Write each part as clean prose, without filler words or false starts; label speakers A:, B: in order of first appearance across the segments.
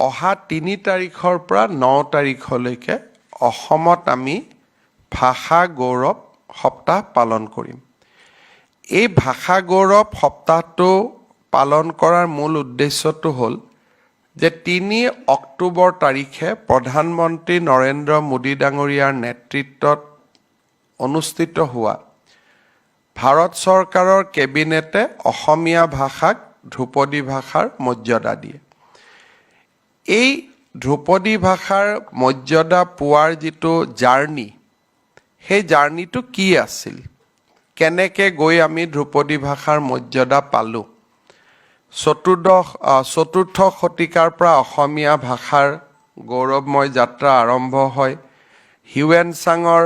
A: অহা 3 তাৰিখৰ পৰা 9 তাৰিখলৈকে অসমত আমি ভাষা গৌৰৱ সপ্তাহ পালন কৰিম। এই ভাষা গৌৰৱ সপ্তাহটো পালন কৰাৰ মূল উদ্দেশ্যটো হ'ল যে 3 অক্টোবৰ তাৰিখে প্ৰধানমন্ত্ৰী নৰেন্দ্ৰ মোদী ডাঙৰীয়াৰ নেতৃত্বত অনুষ্ঠিত হোৱা ভাৰত চৰকাৰৰ কেবিনেটে অসমীয়া ভাষাক ধ্ৰুপদী ভাষাৰ মৰ্যাদা দিয়ে। এই ধ্ৰুপদী ভাষাৰ মৰ্যাদা পোৱাৰ যিটো জাৰ্ণি, সেই জাৰ্ণিটো কি আছিল, কেনেকে গৈ আমি ধ্ৰুপদী ভাষাৰ মৰ্যাদা পালোঁ, চতুৰ্থ শতিকাৰ পৰা অসমীয়া ভাষাৰ গৌৰৱময় যাত্ৰা আৰম্ভ হয়। হিউৱেন চাঙৰ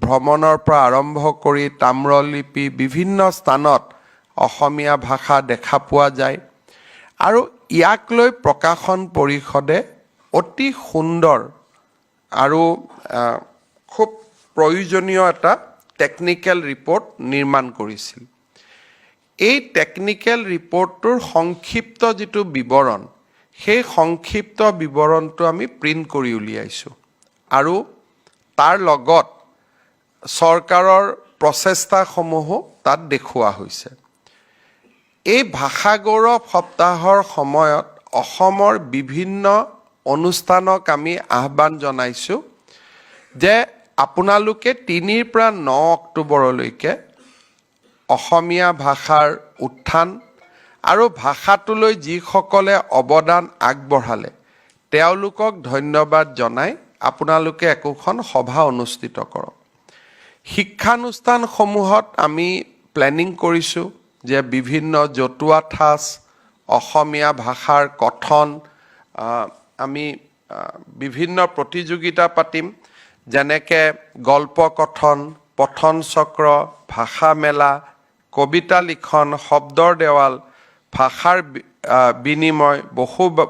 A: ভ্ৰমণৰ পৰা আৰম্ভ কৰি তাম্ৰলিপি, বিভিন্ন স্থানত অসমীয়া ভাষা দেখা পোৱা যায়। আৰু ইয়াক লৈ প্ৰকাশন পৰিষদে অতি সুন্দৰ আৰু খুব প্ৰয়োজনীয় এটা টেকনিকেল ৰিপৰ্ট নিৰ্মাণ কৰিছিল। এই টেকনিকেল ৰিপৰ্টটোৰ সংক্ষিপ্ত যিটো বিৱৰণ, সেই সংক্ষিপ্ত বিৱৰণটো আমি প্ৰিণ্ট কৰি উলিয়াইছোঁ আৰু তাৰ লগত চৰকাৰৰ প্ৰচেষ্টাসমূহো তাত দেখুওৱা হৈছে। এই ভাষা গৌৰৱ সপ্তাহৰ সময়ত অসমৰ বিভিন্ন অনুষ্ঠানক আমি আহ্বান জনাইছোঁ যে আপোনালোকে 3ৰ পৰা 9 অক্টোবৰলৈকে অসমীয়া ভাষাৰ উত্থান আৰু ভাষাটোলৈ যিসকলে অৱদান আগবঢ়ালে, তেওঁলোকক ধন্যবাদ জনাই আপোনালোকে একোখন সভা অনুষ্ঠিত কৰক। শিক্ষানুষ্ঠানসমূহত আমি প্লেনিং কৰিছোঁ যে বিভিন্ন জতুৱা ঠাঁচ, অসমীয়া ভাষাৰ কথন, আমি বিভিন্ন প্ৰতিযোগিতা পাতিম, যেনেকে গল্প কথন, পঠন চক্ৰ, ভাষা মেলা, কবিতা লিখন, শব্দৰ দেৱাল, ভাষাৰ বিনিময়,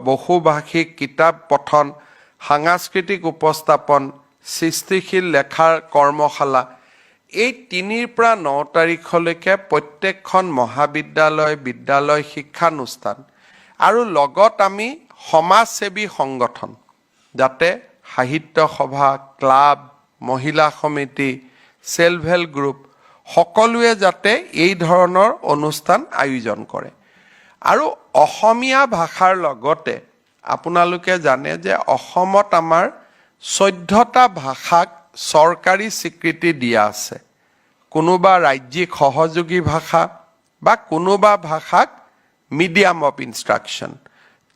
A: বহুভাষিক কিতাপ পঠন, সাংস্কৃতিক উপস্থাপন, সৃষ্টিশীল লেখাৰ কৰ্মশালা। এই 3ৰ পৰা 9 তাৰিখলৈকে প্ৰত্যেকখন মহাবিদ্যালয়, বিদ্যালয়, শিক্ষানুষ্ঠান আৰু লগত আমি সমাজসেৱী সংগঠন, যাতে সাহিত্য সভা, ক্লাব, মহিলা সমিতি, চেল্ফ হেল্প গ্ৰুপ, সকলোৱে যাতে এই ধৰণৰ অনুষ্ঠান আয়োজন কৰে। আৰু অসমীয়া ভাষাৰ লগতে আপোনালোকে জানে যে অসমত আমাৰ 14টা ভাষাক চৰকাৰী স্বীকৃতি দিয়া আছে, কোনোবা ৰাজ্যিক সহযোগী ভাষা বা কোনোবা ভাষাক মিডিয়াম অফ ইনষ্ট্ৰাকশ্যন।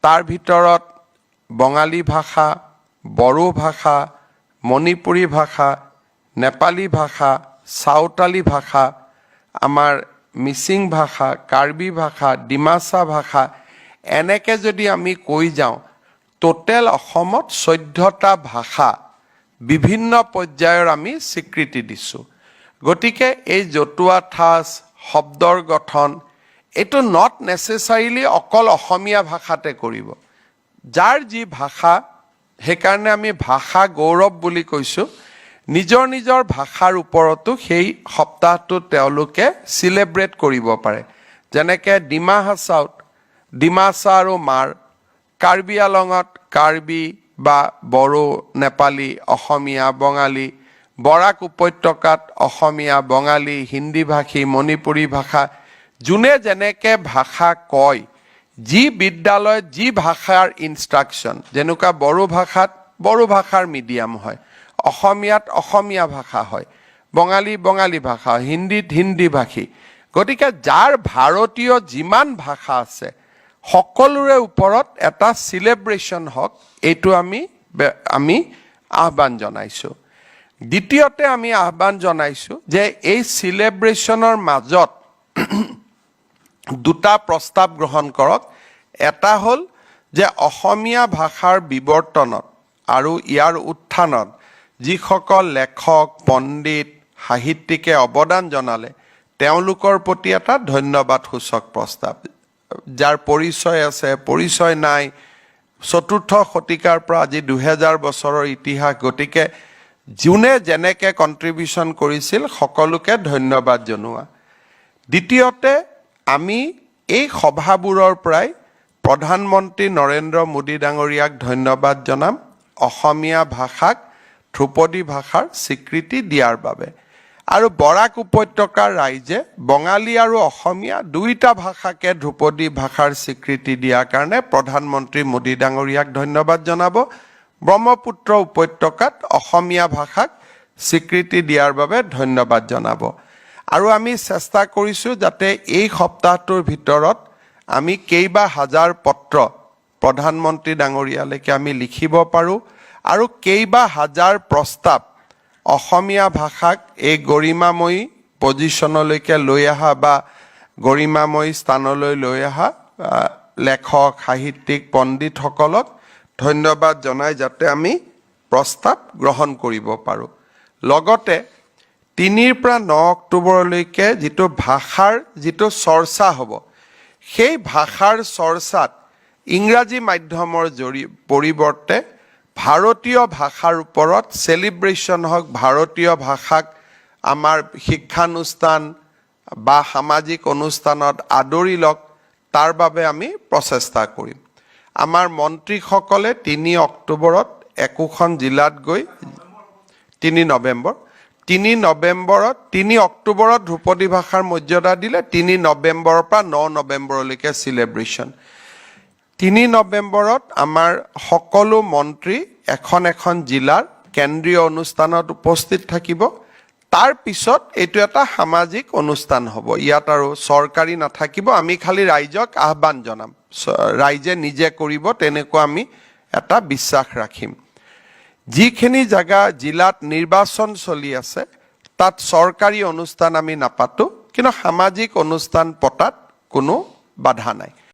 A: তাৰ ভিতৰত বঙালী ভাষা, বড়ো ভাষা, মণিপুৰী ভাষা, নেপালী ভাষা, চাওতালী ভাষা, আমাৰ মিচিং ভাষা, কাৰ্বি ভাষা, ডিমাচা ভাষা, এনেকে যদি আমি কৈ যাওঁ, টোটেল অসমত 14টা ভাষা বিভিন্ন পৰ্যায়ৰ আমি স্বীকৃতি দিছোঁ। গতিকে এই জতুৱা ঠাঁচ, শব্দৰ গঠন, এইটো not নেচেচাৰিলি অকল অসমীয়া ভাষাতে কৰিব, যাৰ যি ভাষা। সেইকাৰণে আমি ভাষা গৌৰৱ বুলি কৈছোঁ। নিজৰ নিজৰ ভাষাৰ ওপৰতো সেই সপ্তাহটোত তেওঁলোকে চিলেব্ৰেট কৰিব পাৰে। যেনেকে ডিমা হাছাওত ডিমাচা আৰু মাৰ, কাৰ্বি আলঙত কাৰ্বি বা বড়ো, নেপালী, অসমীয়া, বঙালী, বৰাক উপত্যকাত অসমীয়া, বঙালী, হিন্দী ভাষী, মণিপুৰী ভাষা, যোনে যেনেকে ভাষা কয়, যি বিদ্যালয়ত যি ভাষাৰ ইনষ্ট্ৰাকশ্যন, যেনেকুৱা বড়ো ভাষাত বড়ো ভাষাৰ মিডিয়াম হয়, অসমীয়াত অসমীয়া ভাষা হয়, বঙালী বঙালী ভাষা হয়, হিন্দীত হিন্দী ভাষী। গতিকে যাৰ ভাৰতীয় যিমান ভাষা আছে, সকলোৰে ওপৰত এটা চিলেব্ৰেশ্যন হওক, এইটো আমি আহ্বান জনাইছোঁ। দ্বিতীয়তে আমি আহ্বান জনাইছোঁ যে এই চিলেব্ৰেশ্যনৰ মাজত দুটা প্ৰস্তাৱ গ্ৰহণ কৰক। এটা হ'ল যে অসমীয়া ভাষাৰ বিৱৰ্তনত আৰু ইয়াৰ উত্থানত যিসকল লেখক, পণ্ডিত, সাহিত্যিকে অৱদান জনালে, তেওঁলোকৰ প্ৰতি এটা ধন্যবাদসূচক প্ৰস্তাৱ, যাৰ পৰিচয় আছে, পৰিচয় নাই, চতুৰ্থ শতিকাৰ পৰা আজি 2000 বছৰৰ ইতিহাস, গতিকে যোনে যেনেকে কণ্ট্ৰিবিউশ্যন কৰিছিল, সকলোকে ধন্যবাদ জনোৱা। দ্বিতীয়তে আমি এই সভাবোৰৰ পৰাই প্ৰধানমন্ত্ৰী নৰেন্দ্ৰ মোদী ডাঙৰীয়াক ধন্যবাদ জনাম অসমীয়া ভাষাক ধ্ৰুপদী ভাষাৰ স্বীকৃতি দিয়াৰ বাবে। আৰু বৰাক উপত্যকাৰ ৰাইজে বঙালী আৰু অসমীয়া দুয়োটা ভাষাকে ধ্ৰুপদী ভাষাৰ স্বীকৃতি দিয়াৰ কাৰণে প্ৰধানমন্ত্ৰী মোদী ডাঙৰীয়াক ধন্যবাদ জনাব। ব্ৰহ্মপুত্ৰ উপত্যকাত অসমীয়া ভাষাক স্বীকৃতি দিয়াৰ বাবে ধন্যবাদ জনাব। আৰু আমি চেষ্টা কৰিছোঁ যাতে এই সপ্তাহটোৰ ভিতৰত আমি কেইবা হাজাৰ পত্ৰ প্ৰধানমন্ত্ৰী ডাঙৰীয়ালৈকে আমি লিখিব পাৰোঁ আৰু কেইবা হাজাৰ প্ৰস্তাৱ অসমীয়া ভাষাক এই গৰিমাময়ী পজিশ্যনলৈকে লৈ অহা বা গৰিমাময়ী স্থানলৈ লৈ অহা লেখক, সাহিত্যিক, পণ্ডিতসকলক ধন্যবাদ জনাই যাতে আমি প্ৰস্তাৱ গ্ৰহণ কৰিব পাৰোঁ। লগতে 3ৰ পৰা 9 অক্টোবৰলৈকে যিটো ভাষাৰ যিটো চৰ্চা হ'ব, সেই ভাষাৰ চৰ্চাত ইংৰাজী মাধ্যমৰ পৰিৱৰ্তে ভাৰতীয় ভাষাৰ ওপৰত চেলিব্ৰেশ্যন হওক, ভাৰতীয় ভাষাক আমাৰ শিক্ষানুষ্ঠান বা সামাজিক অনুষ্ঠানত আদৰি লওক, তাৰ বাবে আমি প্ৰচেষ্টা কৰিম। আমাৰ মন্ত্ৰীসকলে 3 অক্টোবৰত একোখন জিলাত গৈ, 3 নৱেম্বৰ, 3 নৱেম্বৰত, 3 অক্টোবৰত ধ্ৰুপদী ভাষাৰ মৰ্যাদা দিলে, 3 নৱেম্বৰৰ পৰা 9 নৱেম্বৰলৈকে চেলিব্ৰেশ্যন। 3 নৱেম্বৰত আমাৰ সকলো মন্ত্ৰী এখন এখন জিলাৰ কেন্দ্ৰীয় অনুষ্ঠানত উপস্থিত থাকিব। তাৰ পিছত এইটো এটা সামাজিক অনুষ্ঠান হ'ব, ইয়াত আৰু চৰকাৰী নাথাকিব। আমি খালি ৰাইজক আহ্বান জনাম, ৰাইজে নিজে কৰিব, তেনেকুৱা আমি এটা বিশ্বাস ৰাখিম। যিখিনি জেগা জিলাত নিৰ্বাচন চলি আছে, তাত চৰকাৰী অনুষ্ঠান আমি নাপাতো, কিন্তু সামাজিক অনুষ্ঠান পতাত কোনো বাধা নাই।